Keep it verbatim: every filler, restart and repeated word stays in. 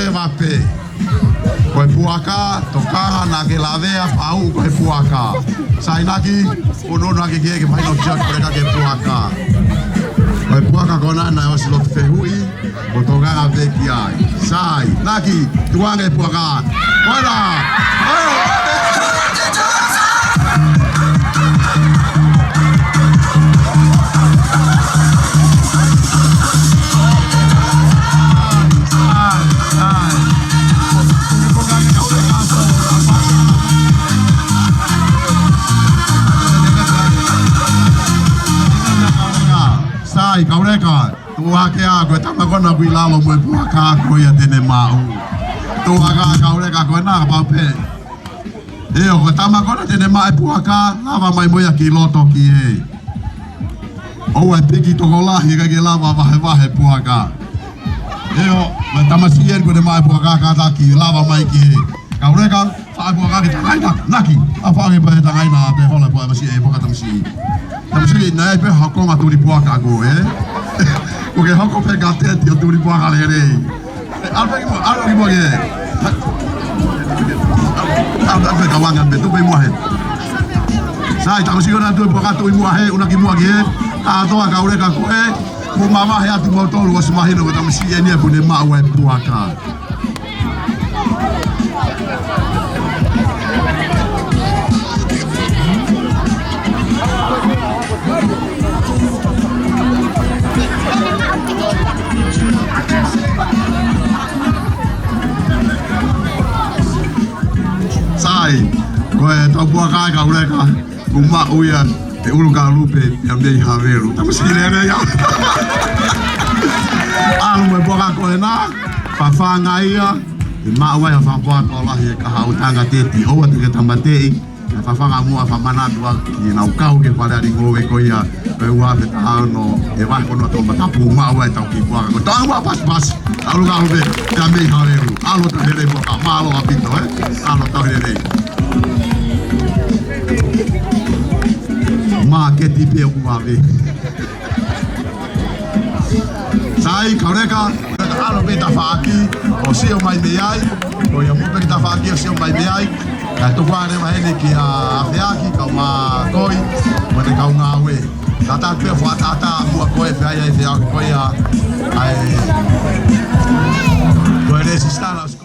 Eva pē. Ko e puaka, tokanga naʻa ke lavea, pau ko e puaka. Sai, Naki, ʻunuʻunu hake ki he, ke mahino kia Kauleka ki he puaka. Ko e puaka ko ena naʻe ʻosi lotu fehuʻi, mo tokanga pē ki ai. Sai, Naki, tuku ange puaka. Ko ena. Sai, Kauleka, tuku hake ā, ko e tama ko ena ʻoku ʻi lalo mo e puaka ko ia te ne maʻu. Tuku hake ā, Kauleka, ko ena, kapau pē. ʻIo, ko e tama ko ena te ne maʻu e puaka, lava mai mo ia ki loto ki hē. ʻOua ʻe piki tokolahi, ʻikai ke lava vahevahe puaka. ʻIo, ko e tamasiʻi eni kuo ne maʻu e puaka, kātaki lava mai ki hē. Kauleka, faʻa puaka ki he tangaina, Naki, ʻa faʻa ke pē tangaina, te hola puaka tamasiʻi, puaka tamasiʻi. Tamasiʻi, naʻe ʻi ai pē ha konga tuli puaka ko ē. Kuo ke hoko pē ka teti ʻo tuli puaka lelei. ʻAlu pē ki muʻa, ʻalu ki muʻa ki hē. ʻAlu, ʻalu pē ka vanga pē, tuku pē muʻa hē. Sai, tamasiʻi ko ena tuli puaka, tuku muʻa hē, ʻuna ki muʻa ki hē. Kātoa, Kauleka, ko ē, mou mavahe atu moutolu, ʻosi mahino ko e tamasiʻi eni ia kuo ne maʻu e puaka. Sai, ko ʻetau puaka ē, Kauleka, kuo maʻu ia ʻe ʻUlukalupe ia mei Havelu. Tamasiʻi lelei ia. ʻAlu mo e puaka ko ena, fafanga ia, ʻe maʻu ai ha fakapoa tokolahi ʻe kahaʻu, tanga teti, ʻoua te ke tāmateʻi. Fafanga muʻa, fakamanatu ā ki heʻenau kau ki he Fale Alii Ngoue ko ia, ko e ua afe taha ono, ʻe vahe ko ena ʻo Tongatapu, maʻu ai ʻetau kiʻi puaka ko ē. Tau ua pasipasi, ʻa ʻUlukalupe ia mei Havelu. ʻAlu ʻo tauhi lelei puaka, mālō ʻaupito, ē? ʻAlu ʻo tauhi lelei. Māketi pē ʻoku vave. Sai, Kauleka, ʻalu pē tafaʻaki ʻo sio mai mei ai, ko ia mou pē ki tafaʻaki ʻo sio mai mei ai, kae tuku ā leva heni kia Feaki, kau mā Koi, mo ʻene kau ngāue. Kātaki pē fakatātā muʻa ko e fea ia, e fea ko ia, ʻa e, ko e lēsisitala.